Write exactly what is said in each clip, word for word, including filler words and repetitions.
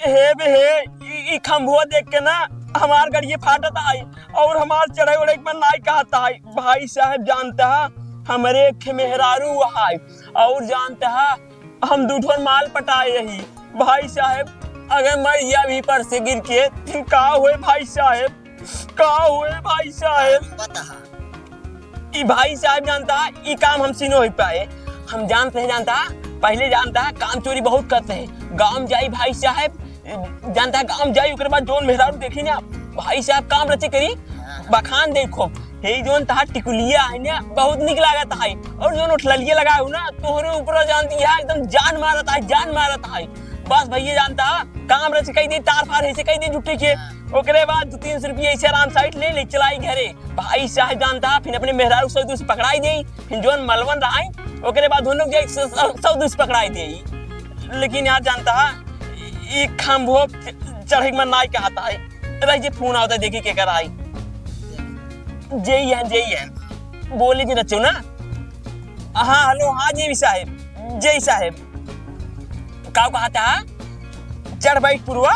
हे बे हे, ई, ई खंभवा देख के ना हमार गड़िए फाटत आई और हमार चढ़े उड़े के मन नाई कहत आई। भाई साहब जानता है, हमरे एक ठे मेहरारू आई और जानता है, हम दू ठो माल पटाए रही। भाई साहब, अगर मर गया अभी पर से गिर के, फिर का होए भाई साहब, का होए भाई साहब? बता। ई भाई साहब जानता है, ई काम हमसे न हो पाए। हम जानते हैं, जानता है, पहले जानता है, काम चोरी बहुत करते हैं। गाँव में जाई भाई साहब, जानता है, गाँव में जाई, ओकरे बाद जोन मेहरारू देखी ना, भाई साहब काम रचे करी, बखान देखो, हे जोन तहार टिकुलिया है ना, बहुत निक लागत है, और जोन ओठललिया लगा हो ना, तोहरे ऊपर जानती है, एकदम जान मारत है, जान मारत है। बस भैया जानता है, काम रच कई दे, तार फार ऐसे कई दे जुट्टे के। ओकरे बाद दो तीन सौ रुपया ऐसे आराम साइड ले, ले चलाई घरे। भाई साहब जानता है, फिर अपने मेहरारू सौ दो से पकड़ाई दे, फिर जोन मलवन रहा है, ओकरे बाद हम लोग जाए सौ, सौ, सौ दो से पकड़ाई दे। लेकिन यार जानता है, ई खंभो चढ़े के मन नाई कहता है। रह जे फोन आवता, देखी के कर आई। जय है, जय है। बोले जी रचो ना। हाँ, हेलो, हाँ जी साहेब, जय साहेब। का कहता है? चढ़ बैठ पुरवा।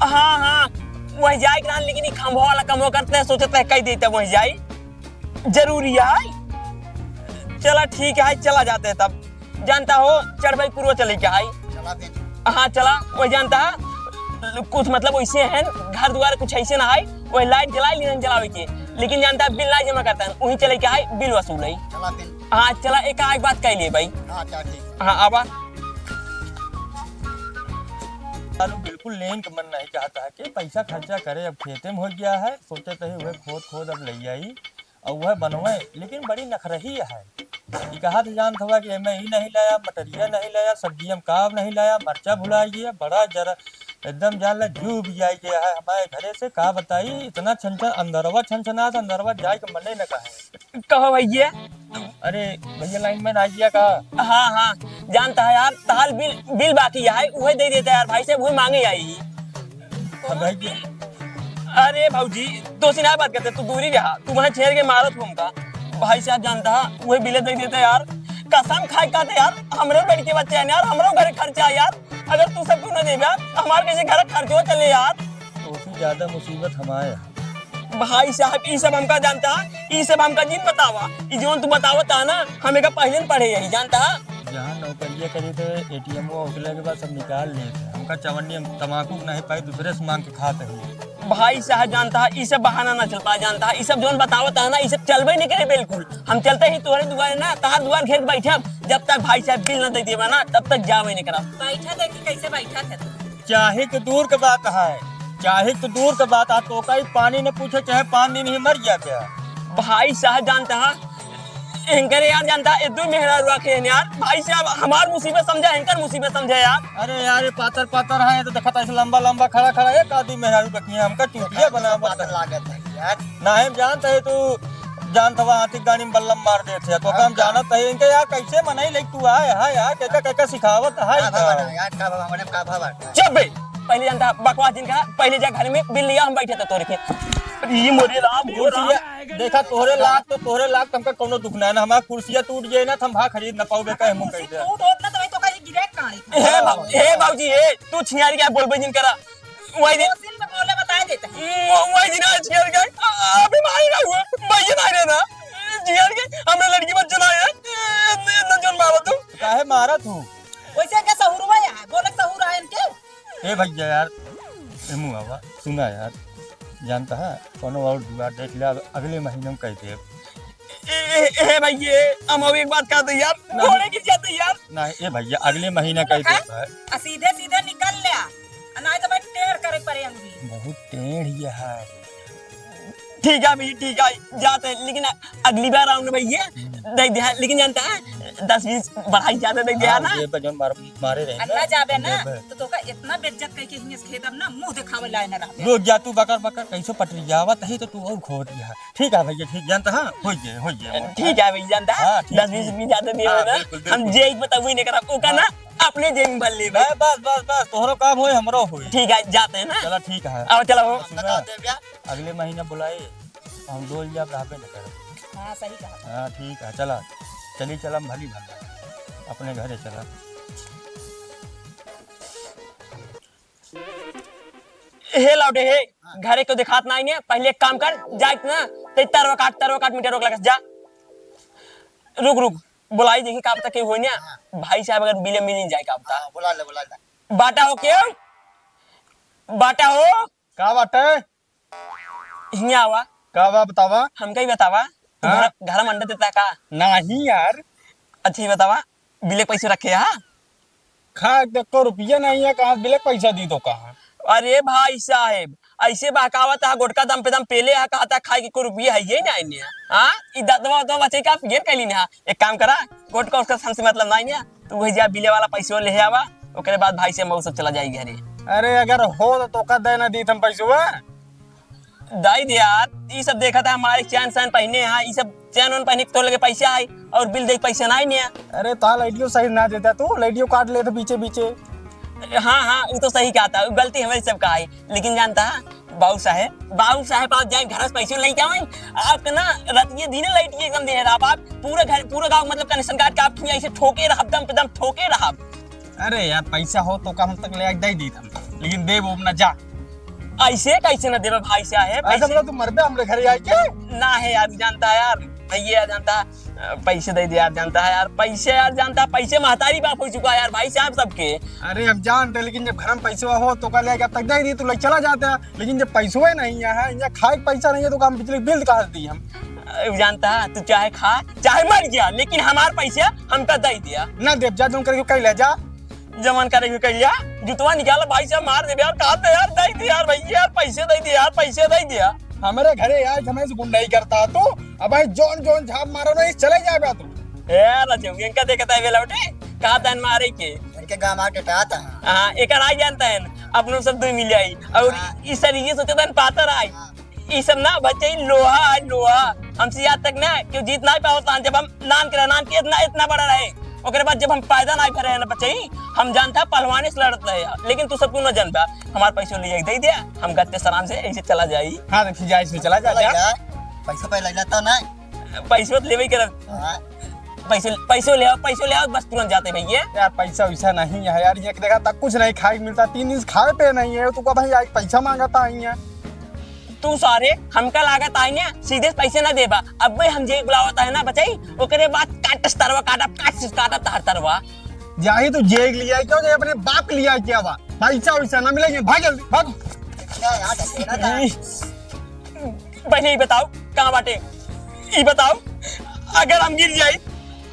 हाँ, हाँ, वही जाए के रहन, लेकिन ई खंभवा वाला कमवा करते हैं, सोचते हैं कह देते वही जाई। जरूरी है। चला ठीक है, चला जाते हैं तब। जानता हो, चढ़ भाई पुरवा चले के आई। चला दे। हाँ, चला, वही जानता है, कुछ मतलब वैसे है, घर द्वार कुछ ऐसे ना है, वही लाइट जलाई, लेकिन जलावे के, लेकिन जानता है, बिल ना जमा करता है, वहीं चले के आई, बिल वसूल है। चला दे। हाँ, चला, एक आध बात कह लिए भाई। हाँ, चल ठीक। हाँ, आवा। सालू बिल्कुल लेन के मन नहीं चाहता है कि पैसा खर्चा करे, अब खेते में हो गया है, सोचे तो ही वह खोद खोद अब ले आई और वह बनवे, लेकिन बड़ी नखरही है। ई कहा तो जानत हवा कि एमे ई नहीं लाया, मटरिया नहीं लाया, सब्जिया में काव नहीं लाया, मरचा भुला गया, बड़ा जरा एकदम जान ला जीव भी आई गया है हमारे घरे से। का बताई, इतना छन छन अंदरवा छन छना था, अंदरवा जाए के मने न कहे। कहो भैया। अरे भैया, लाइन में ना आइया का? हाँ, हाँ, जानता है यार, ताल बिल, बिल बाकी है, वही दे देता है यार, भाई से वही मांगे आई। अब भाई जी। अरे भौजी, दोषी ना बात करते, तू दूरी रहा, तू वहाँ छेड़ के मारत हो हमका। भाई साहब जानता है, वही बिल दे देता है यार, कसम खाए कहते यार, हमरो लड़के बच्चे हैं यार, हमरो घर खर्चा है यार, अगर तू सब कुछ ना देबे, हमार कैसे घर खर्चो चले यार? उससे ज्यादा मुसीबत हमारे है। भाई साहब, ई सब हमका जानता, ई सब हमका जिन बतावा। ई जौन तू बतावत है ना, हम एका पहले न पढ़े यही जानता। जहाँ नौकरिया करी थे, एटीएम वो उठले के बाद सब निकाल लिए थे। हमका चवन्नी, हम तमाकू नहीं पाई, दूसरे से मांग के खाते हुए। भाई साहब जानता, ई सब बहाना ना चलता जानता, ई सब जौन बतावत है ना, ई सब चलबे नहीं करे बिल्कुल। हम चलते ही तोहरे दुआरे ना, तहार दुआर घेर के बैठे, जब तक भाई साहब बिल ना दे देबा ना, तब तक जावे नहीं करा। बैठा देखी कैसे बैठा थे तू। चाहे तो दूर के बात है, चाहे तो दूर के बात है, तो कहीं पानी न पूछे, चाहे पाँच दिन ही मर गया क्या? भाई साहब जानता है, इनकरे यार जानता है, ये दो मेहरारू रखे हैं यार। भाई साहब, हमार मुसीबत समझा, इनकर मुसीबत समझा यार। अरे यार, ये पातर पातर है, ये तो देखता ऐसे लंबा लंबा खड़ा खड़ा, एक आदमी मेहरारू रखी है, हमका चूतिया बनावत है। लागत है यार। ना हम जानत है, तू जानत हवा, हाथी के गाड़ी में बल्लम मार देत है, तो हम जानत है इनके यार, कैसे मनई लेके तू आए है यार, कैका कैका सिखावत है का इनका? भवन है यार, का भवन है, का भवन? चुप बे, पहले जानता बकवास जिनका, पहले जा घर में बिल लिया, हम बैठे थे तोरे के। ये मोरे राम, हो राम। कुर्सिया, देखा तोहरे लाग तो, तोहरे लाग तो हमका कोनो दुख ना है ना, हमार कुर्सिया टूट जाए ना, तो हम भा खरीद ना पाओगे, कहे मुँह कह दे। टूट होत ना तो भाई तो कहीं गिरे कहाँ है? हे बाबू, हे बाबूजी, हे तू छियारी क्या बोलबे जिन करा? वही दिन। दो दिन में बोले बताए देते हैं। वो, वही दिन आज खेल गए। आ, अभी मारे ना हुए। भैया मारे ना। जियार के हमरा लड़की बच्चा ना है। इतना, इतना जोर मारा तू। काहे मारा तू? वैसे इनका सहूर हुआ है, बोले सहूर आए इनके। ए भैया यार, ए मुआवा, सुना यार, जानता है, कोनो और जुगाड़ देख ले, अगले महीने में कह दे। ए, ए, ए भैया, हम अब एक बात कहते यार, नहीं। घोड़े गिर जाते यार। नहीं, ए भैया, अगले महीना का ही देखा? देता है। आ सीधे सीधे निकल ले, आ नहीं तो भाई टेढ़ करे पड़े अंगुरी। बहुत टेढ़ ये है। ठीक है भैया, ठीक है, जाते हैं, लेकिन अगली बार आओ ना भैया, हम्म। दे दे, लेकिन जानता है, दस बीस बढ़ाई ज्यादा दे दे हाँ, ना। ये बजन मार, मारे रहे अन्ना ना। जाबे ना, ये ब- तो तोका इतना बेइज्जत करके हिंगे से खेदब ना, मुंह दिखावे लाए ना रहबे। रुक जा तू बकर बकर, कैसे पटरियावत है तो तू और खोट गया। ठीक है भैया, ठीक जानता, हाँ, हो जाए, हो जाए। ठीक है भैया, जानता, हाँ, ठीक, दस बीस ठीक। रुपये ज्यादा दिए हाँ, हो ना, बिल्कुल, हम बिल्कुल। जेब में तब ही नहीं करब, ओका हाँ। ना अपने जेब में भर लेबे। बस, बस, बस, बस, तोहरो काम होई, हमरो होई। ठीक है, जाते हैं ना। चला, ठीक है। अब चला हो। सुना, बता दे भैया। अगले महीना बुलाई, हम डोल जाब, रहबे न करब। हाँ, सही कहा। हाँ, ठीक है, चला, चली, चला, हम भली भला अपने घरे चला। हे लौटे हे, हाँ। घरे को देखात नाहीं ने, पहिले एक काम कर, जाइके ना, ते तरवा काट, तरवा काट, मीटर रोक लगस, जा। रुक, रुक, बोलाई देखी, का पता केहू होई ने। हाँ। भाई साहब अगर बिले मिल जाए, का पता। हाँ, बोला ले, बोला ले। बाटा हो केहू? बाटा हो? का बाटे? हियाँ आवा। का बा, बतावा? हमका ही बतावा, तू हाँ? घर, घर में अंडा देता का? नाहीं यार। अच्छा, ही बतावा, बिले पैसे रखे हा? खा के एको रुपया नाहीं है, कहाँ बिले पैसा दी तो कहाँ? अरे भाई साहेब, ऐसे बहकावत हा, गोटका दम पे दम पेले हा, कहता खाए के कोई रुपया है ही नाहीं ने। हाँ, ई दतवा उतवा बचे का, फिर कैली ने हा? एक काम करा, गोटका उसका हमसे मतलब नाहीं ने, तू वही जा बिले वाला पैसवा ले आवा, ओकरे बाद भाई से मऊ सब चला जाई घरे। अरे अगर हो तो तोका दे ना दीत हम पैसवा। दाई दे यार, ई सब देखत हा, हमारे चैन सैन पहिने हा, ई सब चैन वैन पहिने के तोर लगे पैसा आई और बिल दे पैसा नाहीं ने। अरे ता लाइटियो सही ना देता तू, लाइटियो काट लेत बीचे बीचे। हाँ, हाँ, उ तो सही कहता, गलती हमरे सब का है, लेकिन जानता हा, बाबू साहेब, बाबू साहेब, आप जाए घर से पैसे लेके आवे, आपके ना रतिये दिने लाइटिये एकदम दे रहा, आप पूरा घर, पूरा गाँव मतलब कनेक्शन काट के आप खिया ऐसे ठोके रहा, दम पे दम ठोके रहा। अरे यार, पैसा हो तो का हम तक ले आके दे दी हम, लेकिन देबो ना, जा। ऐसे कैसे ना देबे भाई साहेब, अरे ऐसे मतलब तू मरबे हमरे घरे आके? ना है यार, जानता है यार, भैया जानता है, पैसे दे दे यार, जानता है यार, पैसे यार, जानता है, पैसे महतारी बाप हो चुका है यार, भाई साहब सबके। अरे हम जानते, लेकिन जब घर में पैसे हो तो का ले आके अब तक दे दी, तू ले चला जाता है। लेकिन जब पैसवे नहीं है, यहाँ खाए के पैसा नहीं है, तो काम बिजली बिल कहाँ से दी हम? अरे जानता है, तू चाहे खा, चाहे मर गया, लेकिन हमार पैसा हमका दे दिया। ना देब, जा, जौन करे के कइले जा। जवन करे के कइले जा, जुतवा निकाल, भाई साहब, मार देबे यार, कहा दे यार, दे दे यार, भैया यार, पैसे दे दे यार, पैसे दे दे यार। हमरे घरे आज हमें से गुंडई करता तू, अब भाई जौन जौन झाप मारो ना, चले जाबे तू। ए, रजऊ, इनका देखता है बेलौटे, कहा तन मारे के। इनके गाँव आके टटाता है। हाँ, एकर आई जानता है, अपनों सब दुई मिल आई, और हाँ। ई सर ये सोचता है पातर आई। हाँ। ई सब ना बच्चे, ई लोहा है, लोहा। हमसे आज तक ना केहू जीत नाहीं पावत रहन, जब हम नान के रहे, नान के इतना, इतना बड़ा रहे। ओकरे बाद जब हम पैदा नाहीं भरे हैं ना बच्चे, हम जानता पहलवाने से लड़त रहे, लेकिन तू सब क्यों ना जानता, हमार पैसो ले दे दे, हम गत्ते सराम से ऐसे चला जाई। हाँ, तो फिर जा, इसमें चला जा, चला जा। जा। पैसो पहले लेता ना। पैसो तो लेवे ही करब। हाँ। पैसो, पैसो ले आओ, पैसो ले आओ, बस तुरंत जाते भैया। यार, पैसा वैसा नहीं है यार, ये देखा था, कुछ नहीं खाए मिलता, तीन दिन से खाए पे नहीं है, तू का भाई आज पैसा मांगा था आई है। तू सारे हमका लागत आई ना, सीधे से पैसे ना देबा। अब हम जे बुलावत है ना बचाई, ओकरे बाद काट तरवा काटा, काट काटा तार तरवा। जाही तू जेग लिया क्यों, जे अपने बाप लिया क्या बा? पैसा वैसा ना मिलेंगे, भाग जल्दी, भाग। क्या यार, ढकेला था। पहले ही बताओ, कहाँ बाटे? ई बताओ, अगर हम गिर जाई,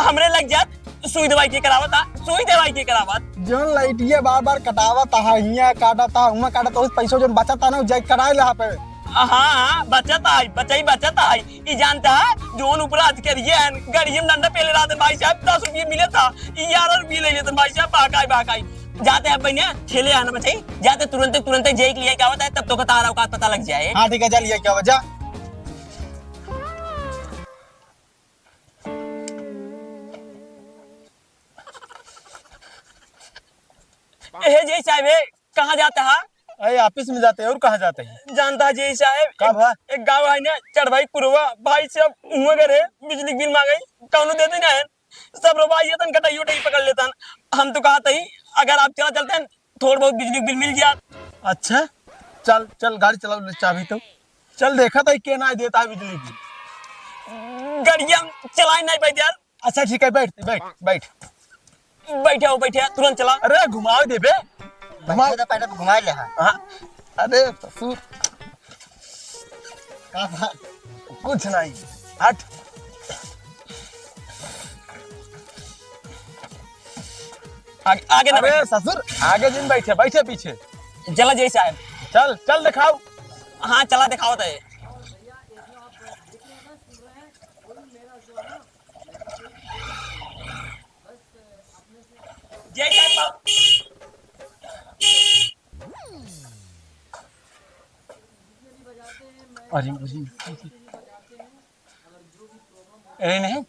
हमरे लग जात, सुई दवाई के करावत आ, सुई दवाई के करावत? जौन लाइटिया बार बार कटावत आ, हियाँ काटत आ, हुआँ काटत आ, उस पैसो जौन बचत आ ना, उ जाई कराए ला पे। हाँ, हाँ, बचत आई, बचाई बचत आई। ई जानता है, जौन ऊपर अधिकारिये हैं, गड़िया में डंडा पेले रहते भाई साहब, दस रुपये मिले था, ई ग्यारह रुपये ले लेते भाई साहब, बहकाई, बहकाई। जाते हैं बहनिया, खेले आना बचाई, जाते तुरंते, तुरंते जेई के लिए क्या होता है, तब तो का तारा औकात पता लग जाए। हाँ, ठीक है, जा लिया क्या हुआ, जा। ए, जेई साहब, ए, कहाँ जाता है? अरे, ऑफिस में जाते हैं, और कहाँ जाते हैं? जानता है जेई साहब, का एक, भा? एक गाँव है ना, चढ़वाई कुरवा, भाई साहब, हुआ करे, बिजली बिल मांगे, कौनो देते ना है, सब रो भाई, ये तन कटाई उटाई पकड़ लेतन। हम तो कहा था ही, अगर आप चला चलते हैं, थोड़ा बहुत बिजली बिल मिल जात। अच्छा, चल, चल, गाड़ी चलाओ, ले चाबी तो। चल, देखा था, के ना देता है बिजली बिल। गाड़िया चलाए नहीं पाई यार। अच्छा, ठीक है, बैठ, बैठ, बैठ। बैठे हो, बैठे, तुरंत चला। अरे, घुमाओ दे बे। घुमाओ। बैठे तो पहले घुमा ले, हाँ। हाँ। अरे, ससुर। का बात? कुछ नहीं। हट। आगे, आगे ना अरे, बैठे। ससुर, आगे जिन बैठे, बैठे पीछे। चला जेई साहब। चल, चल दिखाओ। हाँ, चला दिखाओ तो। जेई साहब। अरे, अरे, ए नहीं। ए,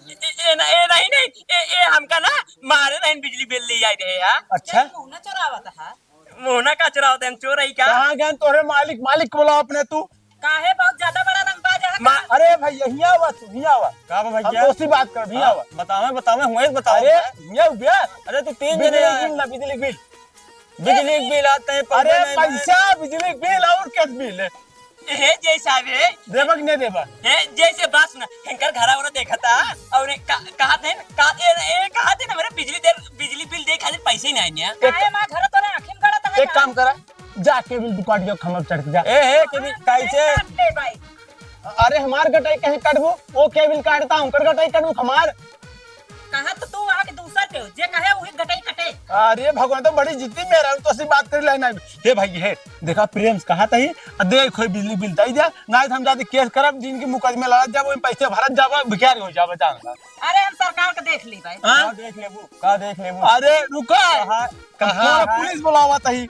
ए, ए, ना, ए नहीं, नहीं। ए, ए, हमका ना मारे नहीं, बिजली बिल ले आए रहे यार। अच्छा। मुँह ना चोरावत है। मुँह ना का चोरावत है, हम चोर है क्या? कहाँ गए तोरे मालिक? मालिक को बुलाओ अपने तू। काहे बहुत ज्यादा बड़ा रंगबाज है मा- का? अरे भाई, हियाँ आवा तू, हियाँ आवा। का बा भैया? हम दोस्ती बात कर, हियाँ हाँ, आवा। बतावे, बतावे, हुए बतावे। अरे, हियाँ आवा बे। अरे, तू तीन बिजली जने बिल ना, बिजली बिल। बिजली के बिल आते हैं, अरे, पौने नहीं पैसा, बिजली के बिल और क्या बिल है? हे जय साहब, हे। देबा कि नहीं देबा? हे, जय से बात सुना, इनकर घरा उरा देखा था, और का-, कहा थे, का-, ए, ए, कहा थे ना, मेरे बिजली दे, बिजली बिल दे खातिर पैसे ही नहीं आने। काहे माँ घर तो ना आँखिन गड़त है एक का? काम करा, जा केबिल तू काट के खम्भा पे चढ़ के जा। ए, हे, केबिल, हाँ, कैसे? काट ले भाई। अरे हमार गटाई कहीं कटबो, वो केबिल काटता, उनकर गटाई कटबो हमार। कहा तो तू आके दूसर के हो, जे कहे वही गटाई कटे। अरे भगवान, तो बड़ी जिद्दी मेहरारू, तो सी बात कर लेना। हे भाई, हे देखा प्रेम से कहा तही, आ दे खोई बिजली बिल दई जा, नहीं तो हम जाते केस करब, जिनकी मुकदमे लड़त जाबो, पैसे भरत जाबो, भिखारी हो जाबो, जान ला। अरे हम सरकार के देख ली भाई। हाँ? का देख लेबू, का देख लेबू? अरे रुका, कहा, कहा पूरा है? पुलिस बुलावा तही।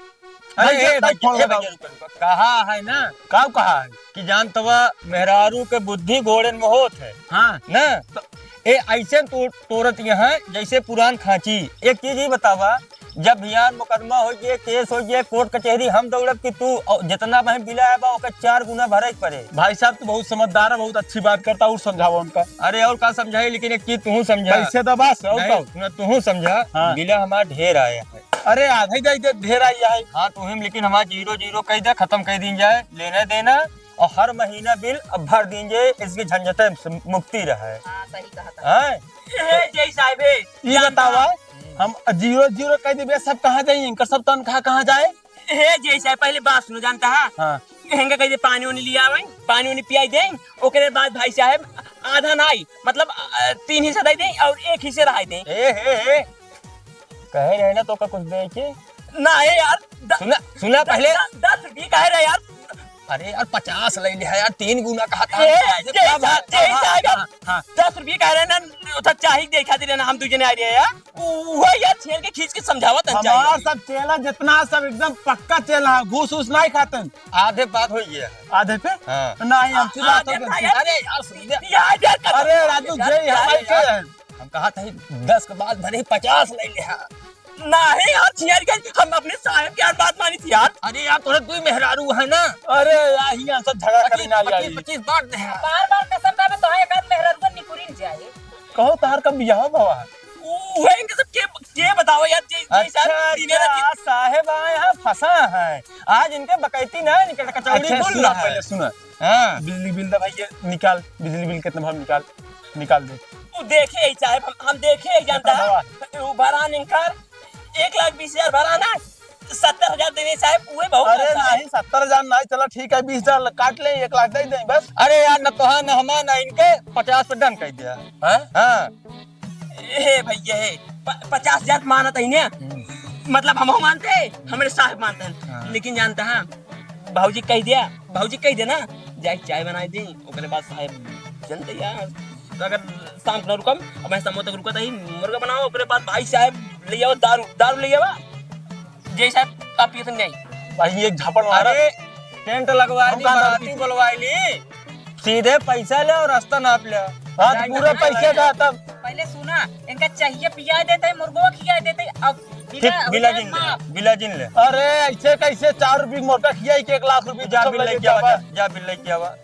अरे, भाई, ए, जब भाई, तक फोन ए, लगाओ। भैया, रुको, रुको। कहा है ना? का कहा है? कि जानत बा, मेहरारू के बुद्धि घोड़न में होत है। हाँ। ना? तो ए, ऐसे तो तोरत यहाँ जैसे पुरान खांची। एक चीज ही बतावा, जब भियान मुकदमा हो गए, केस हो गए, कोर्ट कचहरी, हम दौड़ब कि तू, और जितना बहन बिल आया बा, ओकर चार गुना भरे के पड़े। भाई साहब, तू बहुत समझदार है, बहुत अच्छी बात करता, और समझावा उनका। अरे, और का समझाई, लेकिन एक चीज तू समझा। पैसे दबा से, और नहीं, का? सुना, तू समझा, हाँ। बिल हमार ढेर आया है। अरे, आधा ही दे दे, ढेर आई है। हाँ, तो हम, लेकिन हमारा जीरो जीरो कह दे, खत्म कर दीन जाए, लेना देना, और हर महीना बिल अब भर दीन जाए, इसकी झंझट से मुक्ति रहे। हाँ, सही कहा था। हाँ? ए, जय साहब, ए, ये जानता बतावा, है। हम जीरो जीरो कह देबे, सब कहाँ जाई, इनकर सब तनख्वाह कहाँ जाए? ए, जय साहब, पहले बात सुनो, जानता है? हाँ। इनका कह दे, पानी उनी लिया आवे, पानी उनी पियाई दे, ओकरे बाद भाई साहब, आधा ना आई, मतलब, अ, तीन हिस्सा दे दे और एक हिस्से रहा दे। ए, हे, हे। कहे रहे ना तो का कुछ दे के? ना, ए यार, द-, सुना, सुना द-, पहले। द-, दस रुपये कहे रहे यार। अरे यार, पचास ले लिया यार, तीन गुना कहा था। ए, अरे, जय क्या साहब, बात, जय हाँ, साहब, हाँ, हाँ। दस रुपये कह रहे ना, उधर चाही देखा दे ना, हम दू जने आ रहे हैं यार। उ-, वही यार, छेल के खींच के समझावत हन हमार चाहिए। सब चेला जितना सब एकदम पक्का चेला है, घूस उस नहीं खातन। आधे बात हो गया है। आधे पे? हाँ। नहीं, हम आ-, बात हो आधे गई। पे यार। अरे यार, सुन ले। यार, यार, कसम अरे यार, राजू, यार, जय यार, हमारे यार। के हैं। हम कहा था, दस के बाद भले ही पचास ले ले, हाँ। नहीं यार, छियार के हम अपने साहब के यार बात मानी थी यार। अरे यार, तोरे दुई मेहरारू है ना। अरे यार, यहाँ सब झगड़ा करे ना पच्चीस, आई। पच्चीस बांट दे। बार बार कसम खावे तो है, एक आध मेहरारू को निकुरिन जाए। कहो, तहार कब बियाह भवा है? उ-, उहे इनके सब के, के बताओ यार, जे, जे अच्छा, साहब, दिन रात अच्छा, साहेब आए हैं, फंसा है। आज इनके बकैती ना निकल, कचौड़ी अच्छा, बोल सुना, रहा है। पहले सुना। हाँ। बिजली बिल दे भाई, ये निकाल, बिजली बिल कितना भवा निकाल, निकाल दे। तू देखे ही साहब, हम, हम देखे ही जानता कितना है। भवा? वो भरा इनकर एक लाख बीस हजार भरा ना, सत्तर हजार देने साहब, उहे बहुत अरे रहता है। नहीं, सत्तर हजार नहीं, चला ठीक है, बीस हजार काट ले, एक लाख दे दे बस। अरे यार, न तोहा, न हमा, न इनके, पचास पे done कर दिया। हाँ? हाँ। ए भैया, हे, प-, पचास हजार मानत है ने? हम्म। मतलब, हम मानते हैं, हमारे साहब मानते हैं। हाँ। लेकिन जानता है, भौजी कह दिया, भौजी कह दे ना, जाए चाय बनाई दी, ओकरे बाद साहब चल दे यार। तो अगर शाम को ना रुकम, अब मैं शाम तक रुका था ही, मुर्गा बनाओ, ओकरे बाद भाई साहब ले आओ दारू, दारू ले आओ। जय साहब, आप पिए तो नहीं। भाई, एक झापड़ मारा। अरे, टेंट लगवा हम ली, कहाँ बाराती दारू पीते? बुलवा ली, सीधे पैसा ले और रास्ता नाप ले। हाँ, तो पूरा पैसे का तब। पहले सुना, इनका चाहिए पिया देते, मुर्गो खिया देते, अब ठीक, बिला, बिला बिला जिन ले, माफ। बिला जिन ले। अरे, ऐसे कैसे चार रुपये मोटा खियाई के एक लाख रुपये जा सब बिल लगे लेके आवा, जाबा। जा, जा बिल लेके आवा।